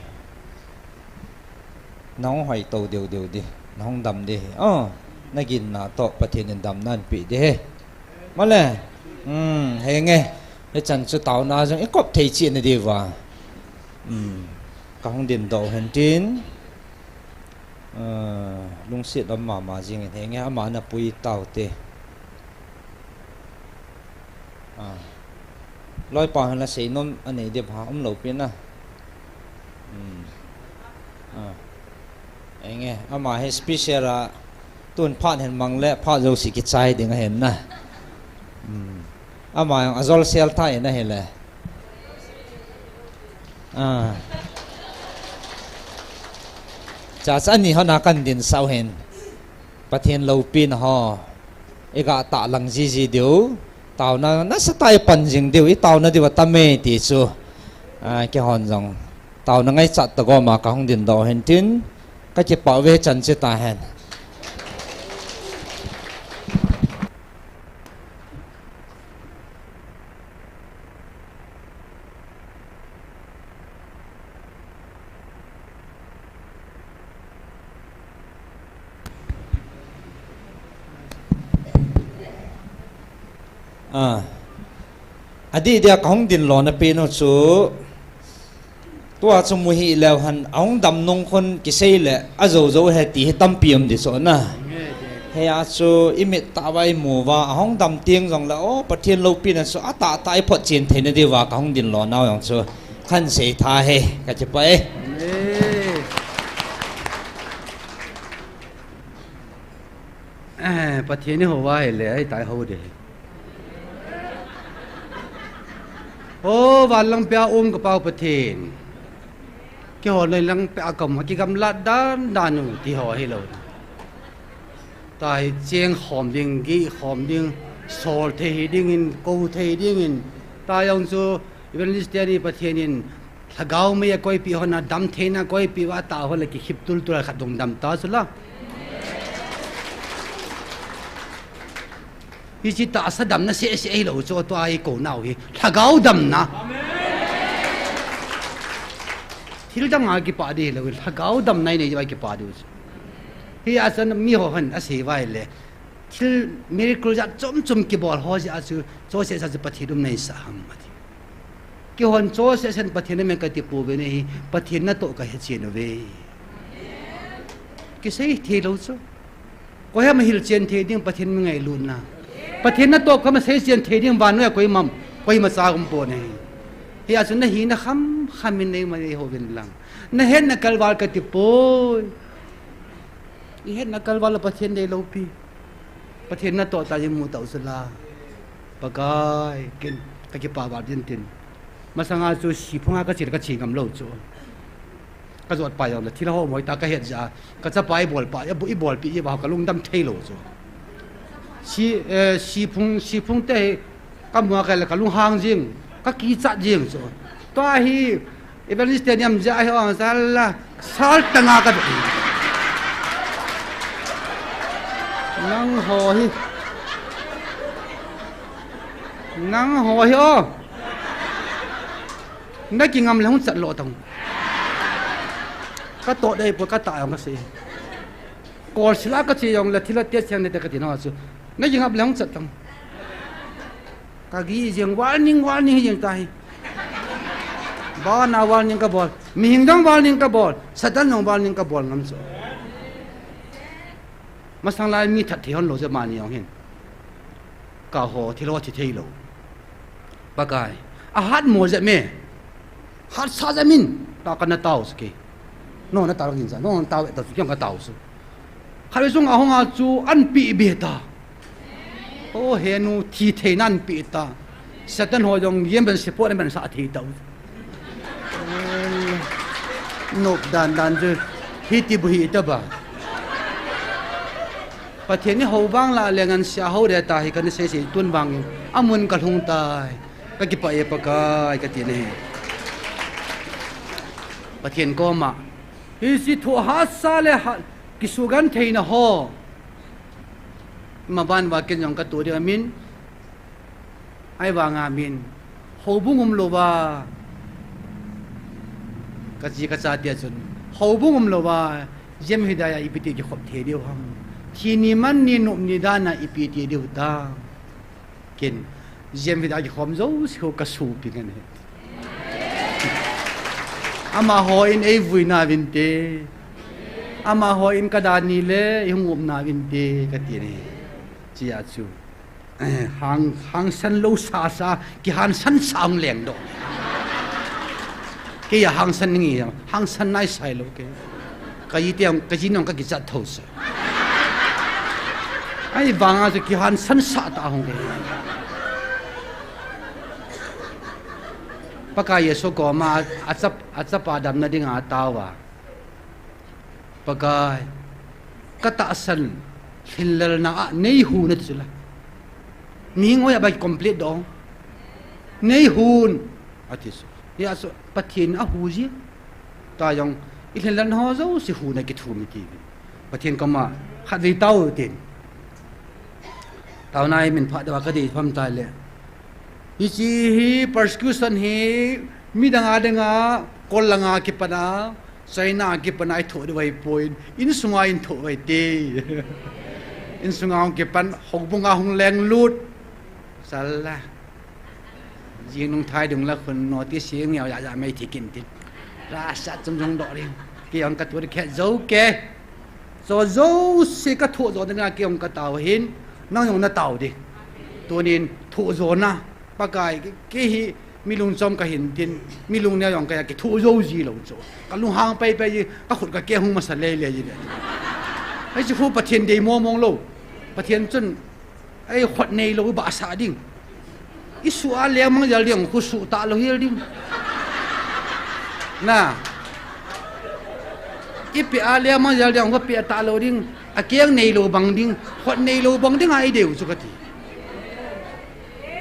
Nahung hoi to deu deu ding, nahung dam ding. Oh, naginna toh Pathen in damna nahin pe ding. Male. Hmm, henge. Hichan chu taona jong ikop thei cheh nadiu va. Hmm. Kahung dingdoh hen tin. Ah, lungset um mama jing in henge ama napui taute. Ah. Loipa hin la seinom anei ding ham, umlou pi na. Hmm. Ah. Enge, ama hi special a tun phat hin mang le phat jouse kichai ding ahin na. Hmm. Ama jong ajol sel tha in ahile. Ah. Cha cha ni hon a kan dinsah u hin. Pathen loupina ho. Iga tahlang jiji diu. Taona nasatah a ipan jing diu. Itaona diu atam e ti chu. Ah, keihon jong. Taona ngaichat tah gom a kahung dingdoh hen tin. Kakipah uve chan che tahen. Ah. Adih dia kahung dinlona pen u chu. Tua chu mu hih leu hen, ahung dam nung khun kisei le, ajou jou ahi ti hi tampi um ding chu na. Hia chu imit tah uva imu uva, ahung dam teng jong le, o, Pathen loupina chu atah tah a iphotchen theina diuva kahung dinlonau jong chu. Kahin sei tha e, kakipah e. Eh, Pathen ihou uva ahile, ahitai hou ding. O, van lang pia um ka Pau Pathen. Keiho loi lang pia ka um, kigamlat dan dan u ti ho hilou. Tahi cheng khom ding, gih khom ding, sol thei hi dingin, kou thei dingin. Tahi jong chu Evangelist teni Pathen in Lhagao mei akoipeh hon a, damtheina akoipeh uva, atah hon le kikhip tul tul a khat dong dam ta chu la. Hiche tahsa damna seh seh hilou chu, tua ikou nau hi Lhagao damna. Thil dang a kipah ding hilou, Lhagao damna inei uva kipah diu chu. Hia chun miho hon asei uva ahile, thil miracle jat chom chom kibol ho jeh a chu, choseh sa chu Pathen umna isah ham ati. Keihon choseh sen Pathen amen kati pouve, nei hi Pathen natoh kahe chen uve. Kisei thei lou chu. Koi ham ahilchen thei ding Pathen mi ngailutna. Pathen natoh kama seichen thei ding vannoi a koima, koima cha um pon ahi. Hia chu nahina kham kham in neima nei houvin lang. Nahetna kalval kati poi. Ihetna kalval a Pathen deilou pi. Pathen natoh tah imu tau chu la. Pakai, ken kakipah val tin tin. Masanga chu siphung a kache le kache ngam lou chu. Kajot pa jong le thil ho moi tah kahet jeh a. Kachapa ibol pa, ibo-, ibolpi jeh uva kalung dam thei lou chu. Si, eh, siphung, siphung te hi kamu a kale kalung hang jing, kakichat jing chu. Tua hi Evangelist teni um jeh a hi ong sal la, sal tanga ka. Nang Ho hi. Nang ho hi o. Na kingam le hung chat lo tang. Ka to dei po ka ta jong ka sei. Kol sila ka che jong le thila te chang ne te ka ti na chu. Na kingam le hung chat tang. Ka gi jeng warning, warning jeng ta hi. Bana warning ka bol. Mihing dang warning ka bol. Satan dang warning ka bol ngam chu. Masang lai mi that thei hon lo je mani jong hin. Ka ho thilo thi thei lo. Pakai. A hat mo je me. Hat sa je min. Ta ka na tao su ke. No na tao kin sa. No na tao ta su kyang ka tao su. Khabe sung a hong a chu an pi be ta. O he nu thi thei nan pi ta. Satan ho jong yem ben se po na ben sa thei ta. Nop dan dan chu hiti bu hi ta ba. Pathen ni ho vang la le ngan sia ho de ta hi kan sei sei tun vang in. Amun ka lhung tai. Ka kipa e Pakai ka ti ne. Pathen koma. Hi si thu ha sa le ha kisugan theina ho. Ma ban va ken jong ka tu dia min. Ai vanga min, houbung um louva, ka chi ka cha tia chun, houbung um louva, Jem Hidaya ipi ti kikhop thei diu ham. Thi ni man ni nop ni dana ipi ti diu ta. Ken, Jem Hidaya kikhom jouse ho ka supi ngan he. Amaho in ei vui na vin te. Amaho in ka dan ni le, ei hung um na vin te, ka ti ne. Chia chu. Eh, hang, hangsan lou sa sa, kihangsan sa hung leng doh. Kei a hangsan ngi, hangsan nai sai lou kei. Ka ji tiang, ka ji nong ka kichat tho sa. Ai, vanga chu kihangsan sa ta hung kei. Pakai Jesu koma, a chap, a chapa damna dinga tao a. Pakai, ka tahsan lhinlelna a nei hun ati chu la. Mihing hoi a bai complete dong. Nei hun ati chu. Hia chu Pathen a hu ji. Ta jong i lhinlelna ho jouse hun a kithum i ti. Pathen koma khatvei tao tin. Taona i min phat deuh a ka dei pham tai le. Hiche hi persecution hi midang a dinga, kol langa kipana, China a kipana i thoh deuh ahi poi, insunga in thoh ahi te. Insunga hung kipan, houbunga hung lenglut. Sala. Jing nung thai dung la khun notice hi ngeu ya ya mai thi kin tin. Ra sa chum jong doh ding. Kei jong ka tu khe jo ke. Cho jouse ka thoh jo ding a kei jong ka tao hin. Nang jong na tao ding. Tunin thoh jo na. Pakai kei hi mi lungchom ka hin tin. Mi lungneo jong ka ya kithoh jo ji lou chu. Ka lunghang pai pai ji. Ka khut ka keng hung masa lei lei ji le. Hichu khu Pathen dei mong mong lou. Pathen chun Ei, khut nei lou ba sa ding. I su a lemang jal ding, khu su ta lou hel ding. Na. I pe a lemang jal ding, khu pe ta lou ding. A keng nei lou bang ding. Khut nei lou bang ding a i dei u chu ka ti.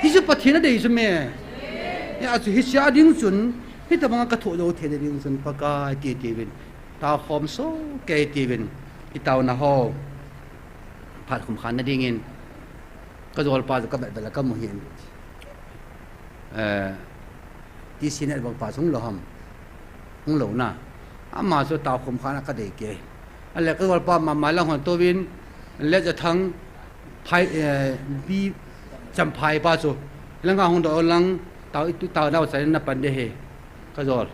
Hichu Pathen a dei chu me. Ya chu hiche a ding chun, hitabang a ka thoh jou thei ding chun Pakai ti ti vin. Tao khom so kei ti vin. I taona ho. Phat khum khan na dingin. Ka jolpa chu ka vet vet la ka mu hin. Eh, T C network pa chu hung lou ham. Hung lou na. Ama chu tao khum khan a ka dei kei. Ale ka jolpa mama lang hon tou vin. Le ja thang phai, eh, bi cham phai pa chu. Lang ka hung do lang tao i tu tao dau chai na pan de he. Ka jol.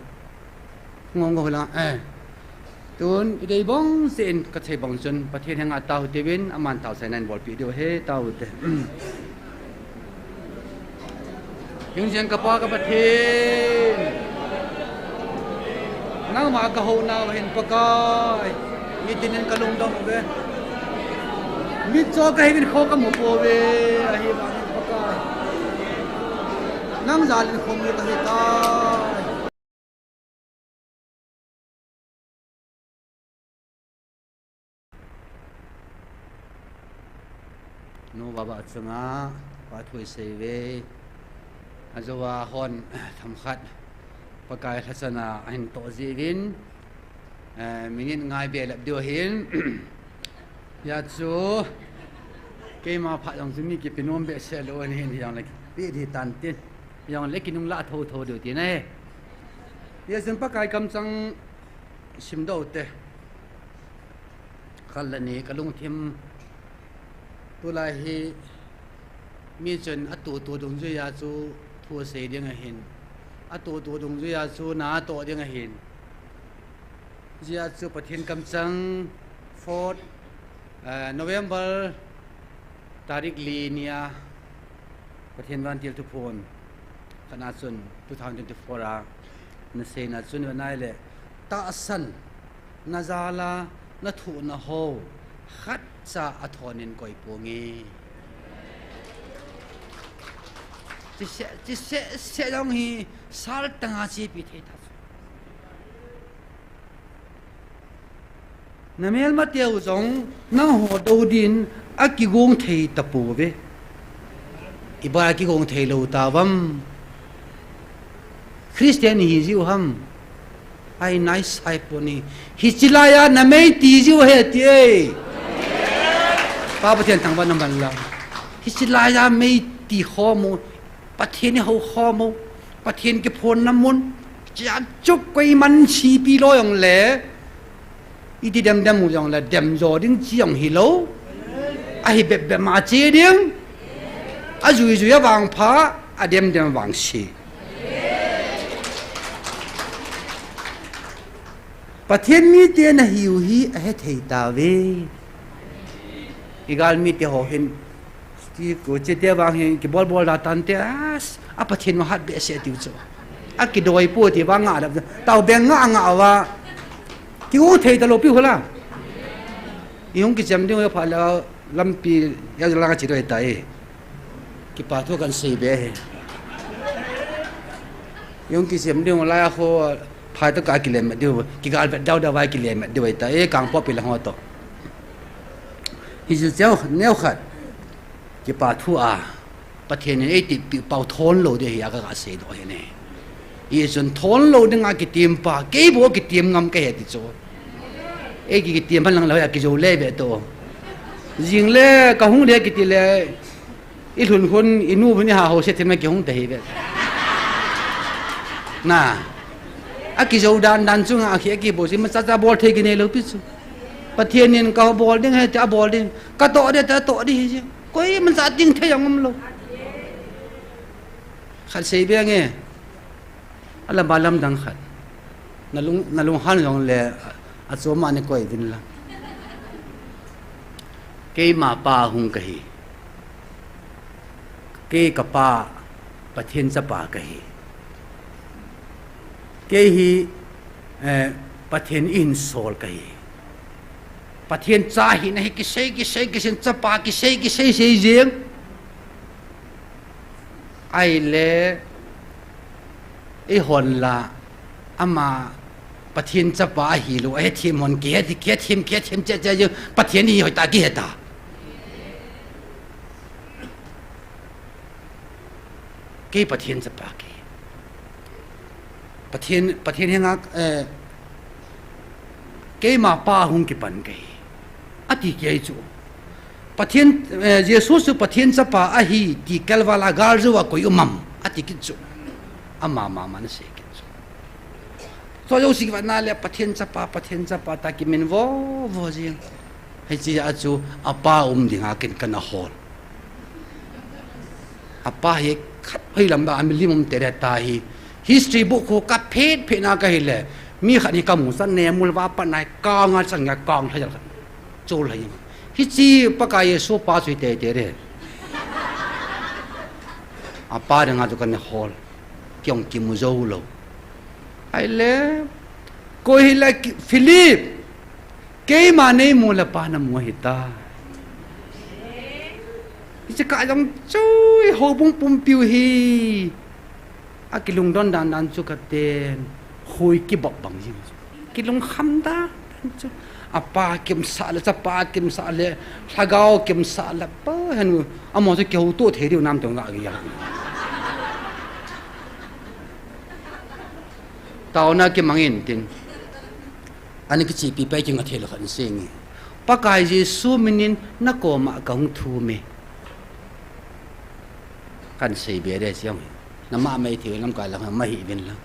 Ngong ngong lang, eh. Tun, i dei bang se in ka thei bang chun, Pathen henga tao te vin, aman tao sai nan bolpi diu he, tao te. Hingjeng ka Pa ka Pathen. Nangma ka hou nau hin Pakai. I tinin ka lungdong ve. Mit cho ka hei vin kho ka mu po ve. Ahi vang Pakai. Nang jal in khom ka hi tai. Nu baba chunga, pa thui sei ve. Ajoa hon, themkhat. Pakai lhachana ahin to jivin. Eh, minute ngai be lap diu hin. Ya chu. Keima phat jong chu mi kipe nom behseh lou ahin, hijongle kipe ding tan tin. Hijongle kinung lah thotho diu tina ahi. Hijeh chun Pakai kamchang simdoh te. Khat le ni kalungthim tulai hi mi chun atutu dungjuiya chu thu asei ding ahin. Atutu dungjuiya chu na atoh ding ahin. Hijeh chun Pathen kamchang fourth, eh, November tarik li nia Pathen vantil thuphon khatna chun two thousand twenty-four a naseina chun, venai le tahsan najal a nathuhna ho khatcha athonin koiponge. Chise, chise, se jong hi sal tanga chepi thei ta chu. Namelmateu jong nangho dou din akigong thei tapouve. Iba akigong thei lou tauvem? Christian ihi jiu ham? Ai, naisai pon ahi. Hiche laiya namei ti jiu ahi ti e. Pa Pathen thangvah naman lang. Hiche laiya mei ti khom u. Pathen ihou khom u. Pathen kiphonna mun. Chia chuk koiman chepi lou jongle. Iti demdem u jongle, demjo ding chi jong hilou. Ahi bep bep ma che ding. Ajui jui a vangpha, adem dem vangse. Pathen mite nahiu hi ahethei tauve. Igalmite ho hin, ti ko chete vang hin kibol bol da tante, a, a Pathen u hat behseh tiu chu. Akidoi pou ti vang nga da, taobeng nga nga uva. Kihou thei talou pi hula. Ihung kichem ding u phat le lampi a lang a che doi tai. Kipa thu kahin sei be hi. Ihung kichem ding u laiya ho, phai to ka kile me diu, kigal vet dau dau vai kile me diu tai, Kangpokpi lang ho to. Hichu cheu neo khat. Kipa thu a, Pathen in eiti pi pau thon lou ding ahi a ka, ka seidoh ahi ne. Hichun thon lou dinga kitem pa, kei bou kitem ngam kahi ti chu. Ei ki, kitem phan lang lou a kijou le ve to. Jing le kahung le kiti le, ilhun hun, inu hun iha ho se thim na kihung ta hi ve. Na. Akijou dan dan chunga akhi akibol si ma cha cha bol thei kinei lou pi chu. Pathen in kabol ding ahi ti abol ding. Katoh ding ti atoh ding ahi. Koiman cha ding thei jong umlou. Khat sei be nge. Alam ba lamdang khat. Nalung, nalunghan jongle achom a nei koi uvin lang. Keima pa hung kahi. Kei kapa Pathen chapa kahi. Kei hi, eh, Pathen in sol kahi. Pathen cha hina hi kisei, kisei, kisei, chapa kisei, kisei, sei jeng. Ahile, eihon la, ama Pathen chapa ahilou, ahethem hon kihe, kihethem, kihethem, che, che, che, Pathen hi hoitah kihe ta. Kei Pathen chapa kahi. Pathen, Pathen henga, eh, keima pa hung kipan kahi. Ati kei chu. Pathen, eh, Jesu chu Pathen chapa ahi ti kelval a gal jou a koi um am. Ati kit chu. Ama mama ana sei kit chu. Tua jouse kivat na le Pathen chapa, Pathen chapa ta kimin vo, vo jing. Hiche a chu apa um dinga ken kana hol. Apa hi khat hoi lam ba a milim um te le ta hi. History book khu ka phet phet na kahi le. Mi khat hi kamu chan ne mul va pa nai kang a chan nga kang lha jal khat. Chol lha jing. Hiche Pakai Jesu pa chu hi te te re. Apa dinga chu kana hol. Kei jong kimu jou lou. Ahile, koi hile ki, Philip, keima neimu le pa namu ahi ta. Hiche ka jong chu houbung pumpiu hi. Akilungdon dan dan chu katen. Hoi kibop bang jing. Kilungkham dan dan chu. Apa kimsah le, chapa kimsah le, lhagao kimsah le, pa henu, amaho chu kihouto thei diu nam tong ga gi a. Taona kimang in tin. Ani kichepi pai kinga thei lou khat in sei nge. Pakai Jesu minin nakoma kahung thum e. Kan sei be de chiang. Nama mai thei lam kai lang ma hi vin lang.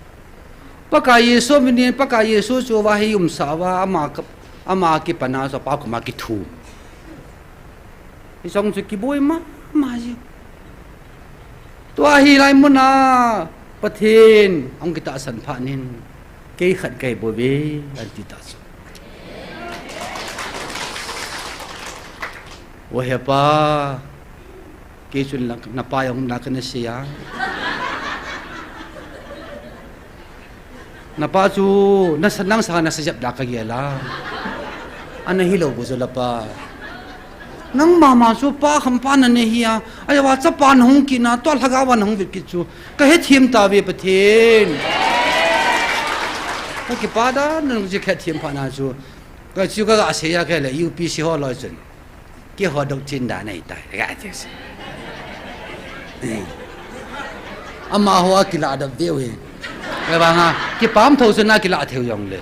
Pakai Jesu minin, Pakai Jesu chu va hi umsa va ama ka, ama kipana so pa koma kithum. Hi song chu kiboi mama ji. Tua hi lai muna Pathen ahung kitahsan phat nin, kei khat kahi bou ve, ati ta chu. O hepa, kei chun lang, napa jong na kana sei a. Napa chu nasa, nang sanga nasa jep da kagel a. Ana hilou bou chu lapa. Nang mama chu pa kham pa nanei hi a. Ahivang chapa nahung kit na, tua lhagao va nahung vet kit chu. Kahethem tauve Pathen. Kakipah da, nang chu kahethem phat na chu. Kachu kaga sei a kei le U P C ho loi chun. Keiho doctrine dan ahitai, ka ti se. Amaho akilah dap veu hi. Ahivang a, kipah thou chun akilah thei u jong le.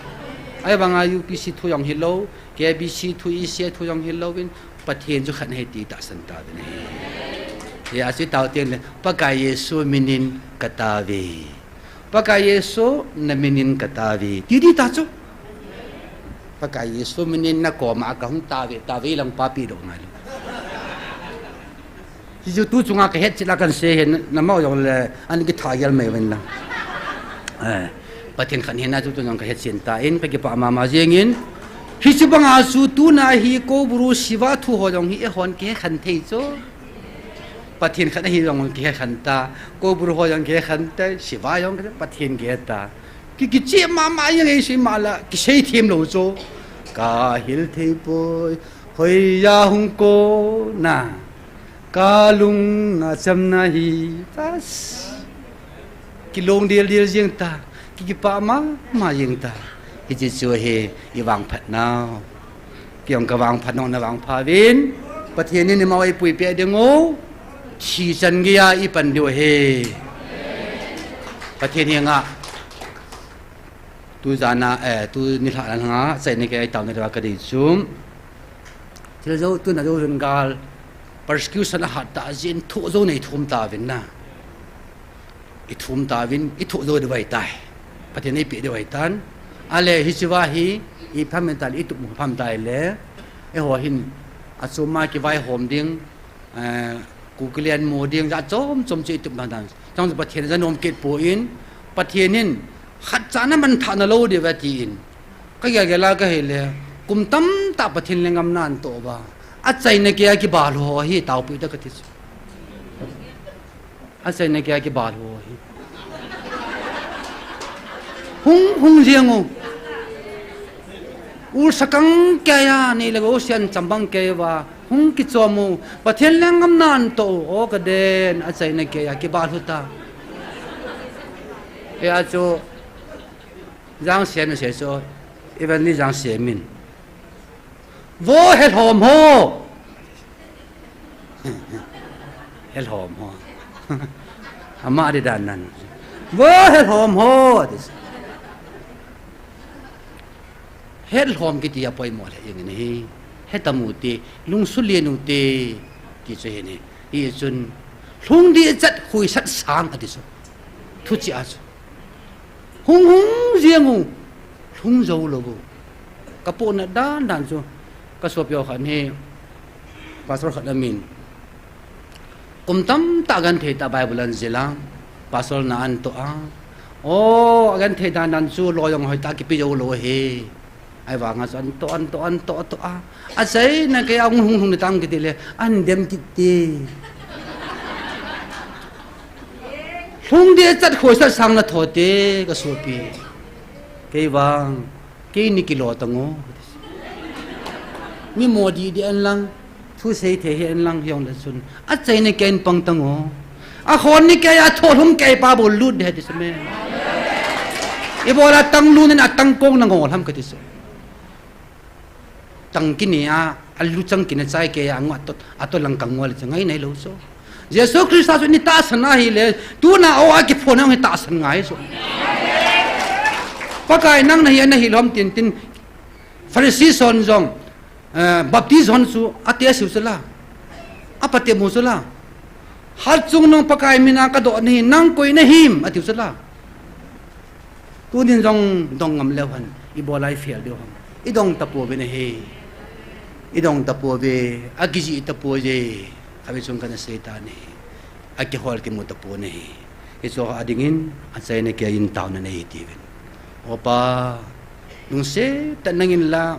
Ahivang a U P C thu jong hilou, K B C thu, E C A thu jong hilou vin, Pathen chu khat ahi ti tahsan tauvin ahi. Hia chu tao teng le, Pakai Jesu minin katao ve. Pakai Jesu, naminin katao ve. Ti ding ta chu. Pakai Jesu minin nakoma kahung tao ve, tao ve lang pa pi dong ngai lou. Hichu tu chunga kahet chila kan sei hen, nama jong le, ana kitha gel mai ven lang. Eh, Pathen khat hina chu tu jong kahet chen tan, kakipah mama jengin. Hichu banga chu tuna hi Kobru Shiva thu ho jong hi eihon kihe khen thei chu. Pathen khat ahi jong kihe khen ta, Kobru ho jong kihe khen ta, Shiva jong kihe, Pathen kihe ta. Ki, kicheh mama jeng ei sei mala, kisei them lou chu. Kahil thei poi, hoiya hung kona, kalung achamna hi, tas. Kilong dildil jeng ta, ki, kipah mama jeng ta. Hiche chu hi, ivangphat nau. Kei jong kavangphat nau, navangphat uvin. Pathen in ima eipui peh ding u. Thi chan geiya ipan diu ahi. Pathen henga. Tu jana, eh, tuni lha langa, achaina keiya itaona diuva kadei chu. Thil jou, tuna jou jun gal. Persecution ahat tah jeh in thoh jou nei thum tauvin na. Ithum tauvin, ithoh jou diu ahitai. Pathen in eipeh diu ahitan. Ale hichea hi, ipi ham itile, itup mu ham itile. Eiho hin, achom a kivaihom ding, eh, Kuki len mu ding, jat chom chom chu itup dan dan. Chang chu Pathen in ajanom kit poi, Pathen in khatcha namanthah nalou diu ahi tin. Kagel gel a kahile, kum tamtah Pathen lenggam na anatoh uva. Achaina keiya kibal ho hi, taopeh ta kati chu. Achaina keiya kibal ho hi. Hung, hung jeng u. Ul sakang keiya, nei le gou sian chambang keiya, hung kichom u. Pathen lenggam na anatoh u, o kaden, achaina keiya kibal ho ta. Hia chu, Jangsiam in asei chu, Evangelist Jangsiam in. Vo helhom ho. Helhom ho. Ama di dan nan. Vo helhom ho. Helhom kiti apoimo lheh jeng in ahi. Hetam u hite, lungsulen u hite, ti chu ahi. Hichun, lhung ding chat khoisat sang ati chu. Thuchih a chu. Hung hung jeng u, lhung jou lou u. Kapohnat dan dan chu, kasopi ho khat hi, pastor khat amin. Kum tamtah agenthei tah Bible anajil a, pastor na anatoh a. O, agenthei dan dan chu loi jong hoitah kipe jou lou ahi. Ahivanga chu anatoh, anatoh, anatoh, atoh a. Achaina keiya hung hung hung ni tang kiti le, ahin dem kit te. Lhung ding chat khoisat sang nathoh te, kasopi. Kei vang, keini kilo tang o. Mi mo didi hen lang, thusei thei hi hen lang hijongle chun. Achaina keiya eipang tang o. Akhon ni keiya thohlhung kei pa bou lut ding ahi ti chu me. Ibola tang lut in atang kong nangol ham kati chu. Tang kini a, alu chang kini chai keiya, ango atot, atot lang kangol chu ngai nailou chu. Jesu Christa chu eini tahsan ahile, tuna o a kiphon a hung hi tahsan ngai chu. Pakai nang nahi, nahi lou ham tin tin, Pharisee hon jong, Eh, Baptist hon chu, ati asiu chu la. Apatep mu chu la. Hatchungnung Pakai mina kadoh nahi, nang koi nahim, atiu chu la. Tunin jong dong ngam leu hen, ibola ifel diu ham. Idong tapouve nahi. Idong tapouve, akijih tapouve. Khatvei chun kana sei tan ahi. Akihol kimu tapou nahi. Hichu adingin, achaina keiyin taona nei tiuvin. O Pa, lungset tah nangin la,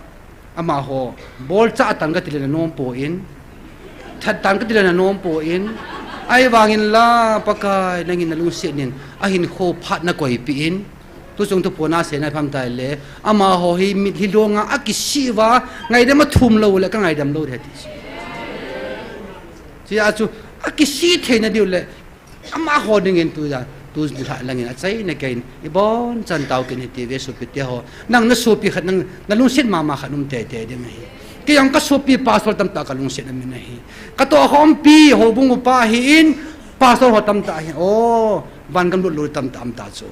amaho, bolcha tan kati le nanom poi, that tan kati le nanom poi, ahivangin la, Pakai, nangin nalungset in, ahinkho phat nakoipeh in, tuchung thupha naseina pham tai le, amaho hi mitlhi longa akisih uva, ngaidam athum lou le, kangaidam lou ding ahi ti. Chujeh chun, akisih theina diu le, amaho dingin tuja, tulha langin achaina keiyin, ibonchan tao kit in hitiuve sopite ho. Nang nasopi khat, nang nalungset mama khat um teitei ding ahi. Kei jong kasopi pastor tamtah kalungset aum in ahi. Katoh khompi, houbung upa ahin, pastor ho tamtah ahi. O, van gam lut lou tamtah um ta chu.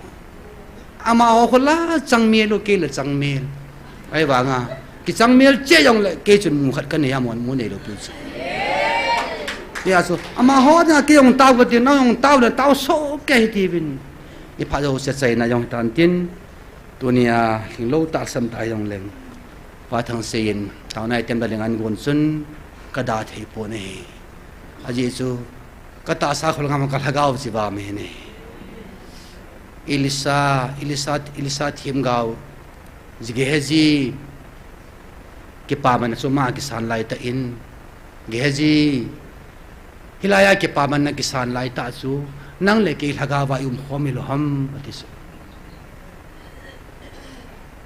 Amaho khu la changmel u, kei la changmel. Ahivanga, kichangmel cheh jongle, kei chun mu khat kanei a, mu neilou piu chu. Hijeh chun, amaho dinga kei jong tao kati, nang jong tao le, tao soh kei hitiuvin. Iphat jouse chaina jong hitan tin, tunia lhinglou tahsan tah jongleng, Pa Thangsei in, taona item dalhing ahin gon chun, kada thei pon ahi. Ajeh chu, katahsa khol ngam kalhagao chu vam ahi ne. Elisha, Elisha, Elisha themgao, Gehazi, kipamanna chu ama kisan laitah in, Gehazi, hilaiya kipamanna kisan laitah chu, nang le kei lhagao va iumkhom hilou ham, ati chu.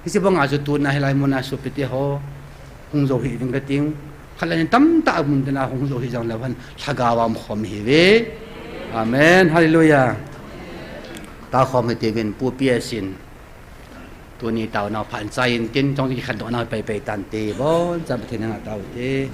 Hiche banga chu tuna hilai muna sopite ho, hung jou hih uvin kating, khat le ni tamtah amun tina hung jou hih jongleu hen, lhagao a umkhom ihiuve. Amen, hallelujah. Taokhom hitiuvin, Pu P S in, tuni taonau phat in chai intin, chong kikhendoh nau paipai tante, bonchan Pathen henga tao hite.